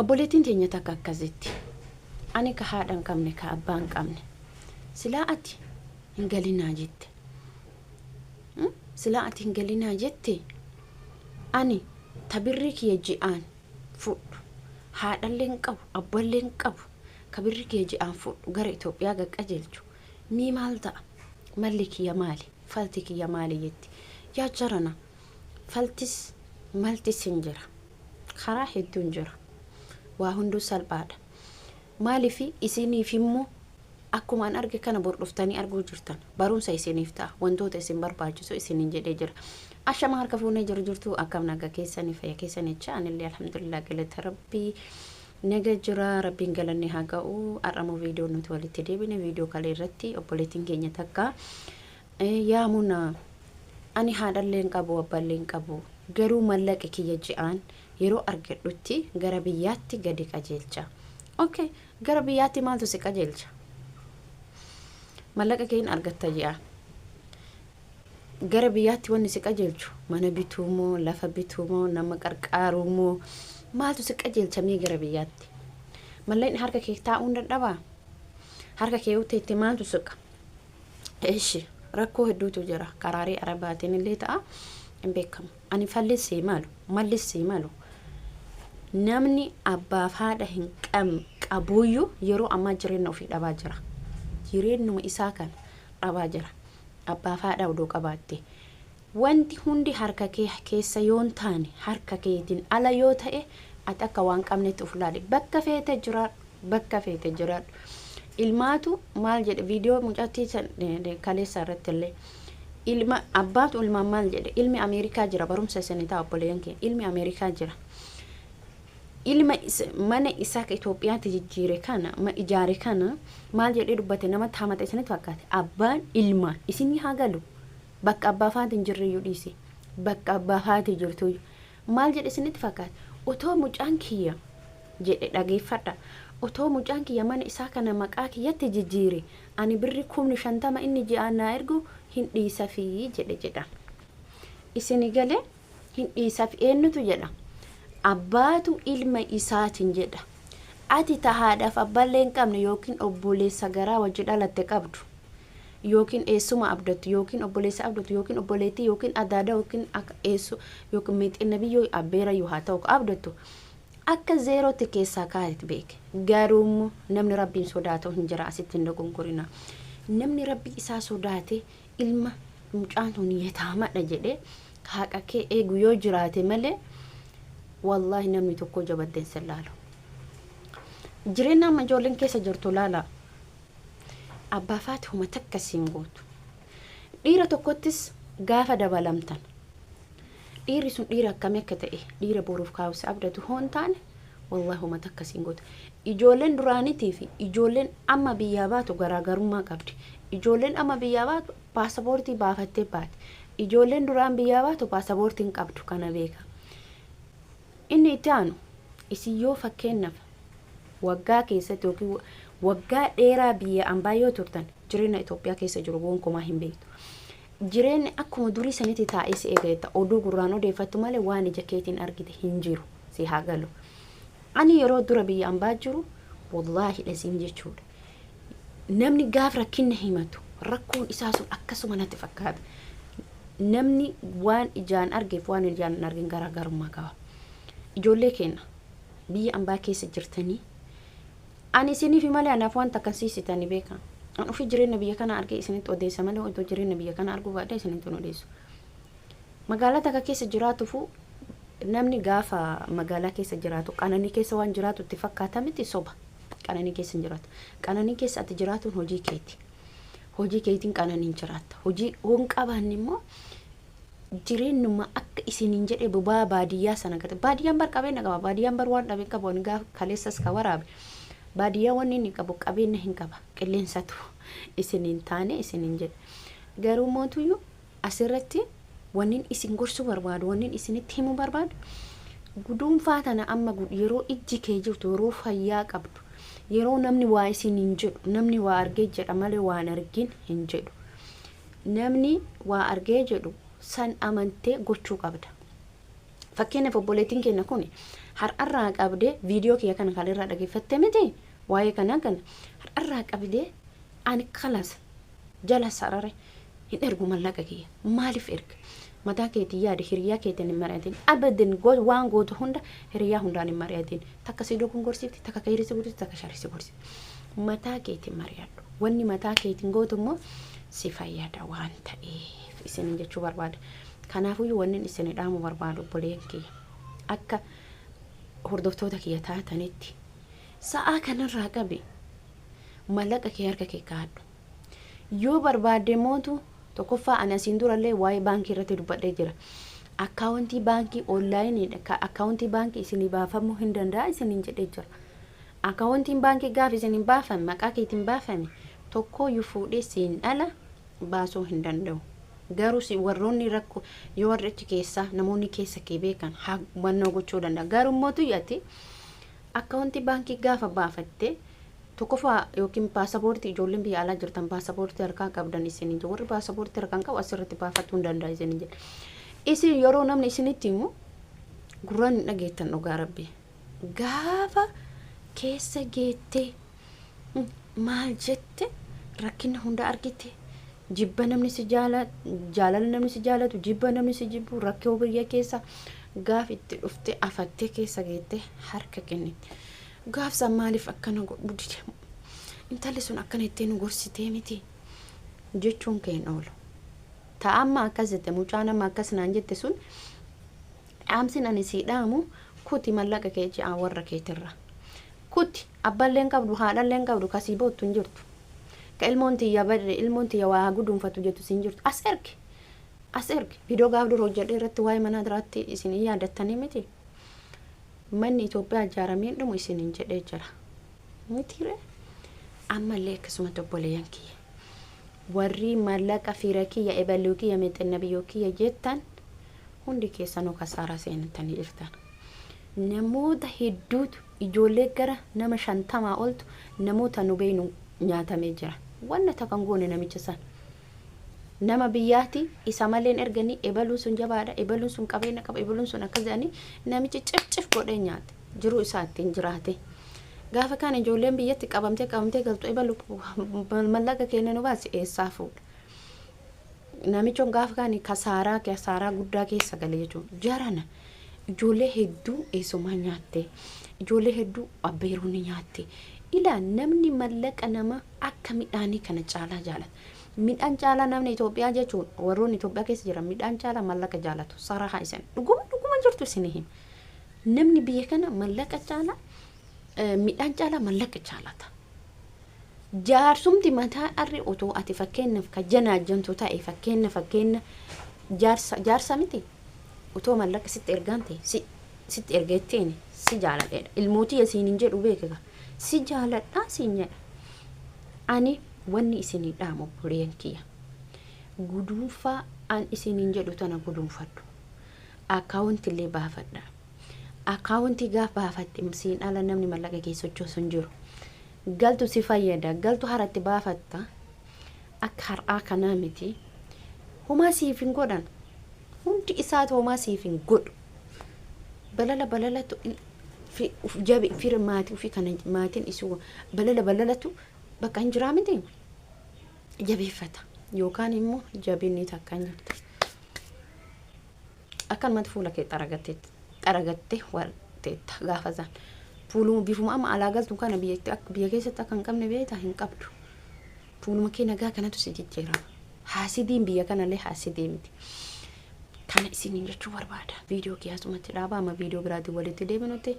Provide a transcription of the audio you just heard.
Obboleettiin teenya takka akkas jetti, Ani ka haadha hin qabne, ka abbaa hin qabne. Silaa ati hin galinaa jette. Silaa ati hin galinaa jette, ani ta birrii kiyya ji'aan fudhu, haadhallee hin qabu, abballee hin qabu, ka birrii kiyya ji'aan fudhu gara Itoophiyaa gad qajeelchu, mii maal ta'a? Malli kiyya maali? Falti kiyya maali? jetti. Yaa jarana, faltis maltis hin jira. Karaa hedduun jira. Waa hunduu salphaadha. Maaliif isiniif immoo akkuma an arge kana bor dhuftanii arguu jirtan. Barumsa isiniif ta'a. Wantoota isin barbaachisu isiniin jedhee jira. Ashama, harka fuunee jiru jirtu, akkam, nagaa keessanii, fayya keessanii jecha, anillee alhamdulillah, galata Rabbii, naga jira, Rabbiin galanni haa ga'u. Har'amoo viidiyoo nuti walitti deebine, viidiyoo kalee irratti obboleettiin keenya takka, "Yaa Muna, ani haadhallee hin qabu, abbaallee hin qabu, garuu mallaqa kiyya ji'aan yeroo argadhutti gara biyyaatti gadi qajeelcha." Okay, gara biyyaatti maaltu si qajeelcha? Mallaqa kee hin argatta ji'aan. Gara biyyaatti wanni si qajeelchu mana bituu moo, lafa bituu moo, nama qarqaaruu moo, maaltu si qajeelcha mee gara biyyaatti? Mallaqni harka kee taa'uu hin dadhabaa? Harka kee yoo teette maaltu siqa? Eshi, rakkoo hedduutu jira. Karaarii Arabaatiin illee ta'a, hin beekamu. Ani fallis sii malu, mallis sii malu. Namni abbaaf haadha hin qabuyyuu yeroo ammaa jireenya ofii dhabaa jira. Jireenyuma isaa kana dhabaa jira. Abbaaf haadha odoo qabaatte. Wanti hundi harka kee keessa yoo hin taane, harka keetiin ala yoo ta'e, ati akka waan qabnetti of laali. Bakka feete jiraadhu. Bakka feete jiraadhu. Ilmaatu maal jedhe viidiyoo mucattii kaleessa irratti illee. Ilma abbaatu ilmaan maal jedhe? Ilmi Ameerikaa jira, barumsa isinii ta'a, obboleeyyan kee. Ilmi Ameerikaa jira. Ilma mana isaa ka Itoophiyaatti jijjiire kana, ijaare kana, maal jedhee dubbate namatti hamate isinitti fakkaate? Abbaan ilmaan isinii haa galu. Bakka abbaa faati hin jirreyyuu dhiisi. Bakka abbaa faati jirtuyyuu. Maal jedhe isinitti fakkaate? "Otoo mucaan kiyya," jedhe, dhageeffadha. "Otoo mucaan kiyya mana isaa kana maqaa kiyyatti jijjiire, ani birri 50,000 inni ji'aan naa ergu hin dhiisafii jedhe jedha. Isini galee? Hin dhiisafi eenyutu jedha? Abbaatu ilma isaatiin jedha. Ati ta haadhaaf abbaallee hin qabne, yookiin obboleessa garaa wajji dhalatte qabdu, yookiin eessuma abdattu, yookiin obboleessa abdattu, yookiin obboleettii, yookiin adaada, yookiin akka eessu, yookiin mixinna biyyoo abbeerayyuu haa ta'u ka abdattu, akka zeerootti keessaa kaa'eet beeke. Garuu immoo namni Rabbiin sodaatu hin jira, asitti hin dogongorina. Namni Rabbii isaa sodaate, ilma mucaan tun yataamadha jedhee haqa kee eegu yoo jiraate malee, wallaahi namni tokko jabaddeen sin laalu. Jireenya amma ijoolleen keessa jirtu laala. Abbaa faati homa takka siin gootu. Dhiira tokkottis gaafa dabalamtan, dhiirri sun dhiira akkamii akka ta'e, dhiira boruuf kaa'u si abdatu hoo hin taane, wallaahi homa takka siin gootu. Ijoolleen duraanitii fi ijoolleen amma biyyaa baatu garaagarummaa qabdi. Ijoolleen amma biyyaa baatu paasapoortii baafattee baati. Ijoolleen duraan biyyaa baatu paasapoortii hin qabdu, kana beeka. Inni itti aanu, isin yoo fakkeenyaaf waggaa keessatti yookiin waggaa dheeraa biyya ambaa yoo turtan, jireenya Itoophiyaa keessa jiru gonkumaa hin beektu. Jireenyi akkuma durii sanitti taa'ee si eegata. Oduu gurraan odeeffattu malee waan ija keetiin argite hin jiru. Si haa galu. Ani yeroo dura biyya ambaa jiru, wallaahi dhasiin jechuudha. Namni gaaf rakkinna himatu, rakkoon isaa sun akkasuma natti fakkaata. Namni waan ijaan argeef waan ijaan hin argin garaagarummaa qaba. Ijoollee keenya biyya ambaa keessa jirtanii, ani isiniif malee anaaf wanta akkan siisitanii beeka. An ofii jireenya biyya kana argee isinitti odeessa malee, otoo jireenya biyya kana arguu baadhee isinitti hin odeessu. Magaalaa takka keessa jiraatufu, namni gaafa magaalaa keessa jiraatu qananii keessa waan jiraatu itti fakkaata miti, soba. Qananii keessa hin jiraatu. Qananii keessa ati jiraatuun hojii keeti. Hojii keetiin qananiin jiraatta. Hojii hin qabaanne immoo jireenyuma akka isiniin jedhe bobaa baadiyyaa sana gate. Baadiyyaan bar qabeenya qaba. Baadiyyaan bar waan dhabe qabu. Ani gaafa kaleessas ka waraabe. Baadiyyaa wanni inni qabu qabeenya hin qaba. Qilleensatu isiniin taane isiniin jedhe. Garuu mootuyyuu asirratti wannin isin gorsuu barbaadu, wannin isinitti himuu barbaadu, guduunfaa tana amma yeroo ijji kee jirtu, yeroo fayyaa qabdu, yeroo namni waa isiniin jedhu, namni waa argee jedha malee waan argin hin jedhu. Namni waa argee jedhu san amantee gochuu qabda. Fakkeenyaaf, obboleettiin keenya kun Har'arraa qabdee viidiyoo kiyya kana kan irraa dhageeffatte miti, waa'ee kanaa kana har'arraa qabdee ani kalas jala sarare hin ergu mallaqa kiyya. Maaliif erga? Mataa keetiin yaade, hiriyaa keetiin hin mari'atin. Abadan waan gootu hunda hiriyaa hundaan hin mari'atin. Takka si dogongorsiifti, takka kayrii si gorsiifti, takka sharii si gorsiifti. Mataa keetiin mari'adhu. Wanni mataa keetiin gootu immoo si fayyada waan ta'eef isinin jechuu barbaada. Kanaafuyyuu wanni isin dhaamu barbaadu, obboleen kiyya, akka hordoftoota kiyya taatanitti, sa'aa kanarraa qabi mallaqa kee harka kee kaa'adhu. Yoo barbaadde mootu tokkoffaa ani asiin durallee waa'ee baankii irratti dubbadhee jira. Akkaawuntii baankii onlaayiniidha. Akkaawuntii baankii isinii baafamuu hin danda'a isiniin jedhee jira. Akkaawuntiin baankii gaaf isin baafame, maqaa keetiin baafame, tokkooyyuu fuudhee siin dhala baasuu hin danda'u. Garuu si warroonni rakkoo yoo warri achi keessaa namoonni keessa kee beekan hubannoo gochuu danda'a. Garuu mootu ati akkaawuntii baankii gaafa baafatte tokkoffaa yookiin paasapoortii, ijoolleen biyya alaa jirtan paasapoortii harkaa qabdan isin jedhu, warri paasapoortii harkaan qabu asirratti baafachuu hin danda'a isin jedha. Isin yeroo namni isinitti himu gurraan hin dhageettan, dhugaa Rabbi. Gaafa keessa geettee maal jette, rakkina hunda argite, jibba namni si jaalala namni si jaalatu, jibba namni si jibbu, rakkoo biyya keessa gaaf itti dhufte afattee keessa geette harka kennite. Gaafsa maaliif akkana godhu dide, intalli sun akkana ittee nu gorsitee miti jechuun kee hin oolu. Ta'a amma akkas jette, mucaan amma akkas naan jette sun, dhaamsin ani sii dhaamu, kuti mallaqa kee ji'a warra keetirra. Kuti, abbaallee hin qabdu, haadhallee hin qabdu, kasii boottu hin jirtu. Ka ilmoon tiyya badde, ilmoon tiyya waa guduunfatu jettu siin jirtu. As ergi. As ergi. Viidiyoo gaaf dura hojjedhe irratti waa'ee manaa duraatti isin hin yaadattanii miti. Manni Itoophiyaa ijaaramee hin dhumu isiniin jedhee jira. Mitiire? Ammallee akkasumatti, obboleeyyan kiyya. Warri mallaqa fira kiyya, ebaluu kiyya, mexxenna biyyoo kiyya jettan hundi keessanuu kasaaraa seenattanii jirtan. Namoota hedduutu, ijoollee gara nama 50 oltu namoota nu beeynu nyaatamee jira. Wanna takka hin goone namicha san. Nama biyyaati isa maleen erganii, ebaluun sun jabaadha, ebaluun sun qabeenya qaba, ebaluun sun akkas jedhanii namichi cif cif godhee nyaate. Jiruu isaa ittiin jiraate. Gaafa kaan ijoolleen biyyatti qabamtee qabamtee galtu, ebalu mallaqa keenya nu baasi, eessaa fuudha? Namichoon gaafa kaan kasaaraa kasaaraa guddaa keessa gale jechuudha. Jarana ijoollee hedduu eessumaa nyaatte, ijoollee hedduu abbeeruu ni nyaatte. Ilaa, namni mallaqa nama akka midhaanii kana caalaa jaalata. Midhaan caalaa namni Itoophiyaa jechuun, warroonni Itoophiyaa keessa jiran midhaan caalaa mallaqa jaalatu. Sarahaa isin dhuguma dhuguma jirtu isin hima. Namni biyya kana mallaqa caalaa, midhaan caalaa mallaqa jaalata. Jaarsumti mataa arri otoo ati fakkeenyaaf ka janaajjantu ta'e, fakkeenya jaarsa jaarsa miti, otoo mallaqa sitti ergaan ta'e, si sitti ergeettiin si jaaladheedha. Ilmootii isiin hin jedhu beekaka. Si jaaladhaa siin jedha. Ani wanni isinii dhaamu, obboleeyyan kiyya, guduunfaa an isiniin jedhu tana guduunfadhu. Akkaawunti illee baafadha. Akkaawuntii gaaf baafatte siin ala namni mallaqa kee sochoosu hin jiru. Galtu si fayyada. Galtu haratti baafatta. Akka har'aa kanaa miti. Homaa siif hin godhan. Hundi isaatu homaa siif hin godhu. Balala balalatu jabe fira maatii ofii kana, maatiin isuu balala balalatu bakka hin jiraa miti jabeeffata yookaan immoo jabinni takka hin jirtu. Akkanumatti fuula kee xaragattee xaragattee teetta gaafa isaan. Fuuluma bifuma amma alaa galtu kana biyya keessatti akka hin qabne beektaa, hin qabdu. Fuuluma kee nagaa kanatu si jijjiirama. Haasidiin biyya kanallee haasidii miti. Kana isiniin jechuu barbaada. Viidiyoo kiyya asumatti dhaabaa, amma viidiyoo biraatiin walitti deebinutti.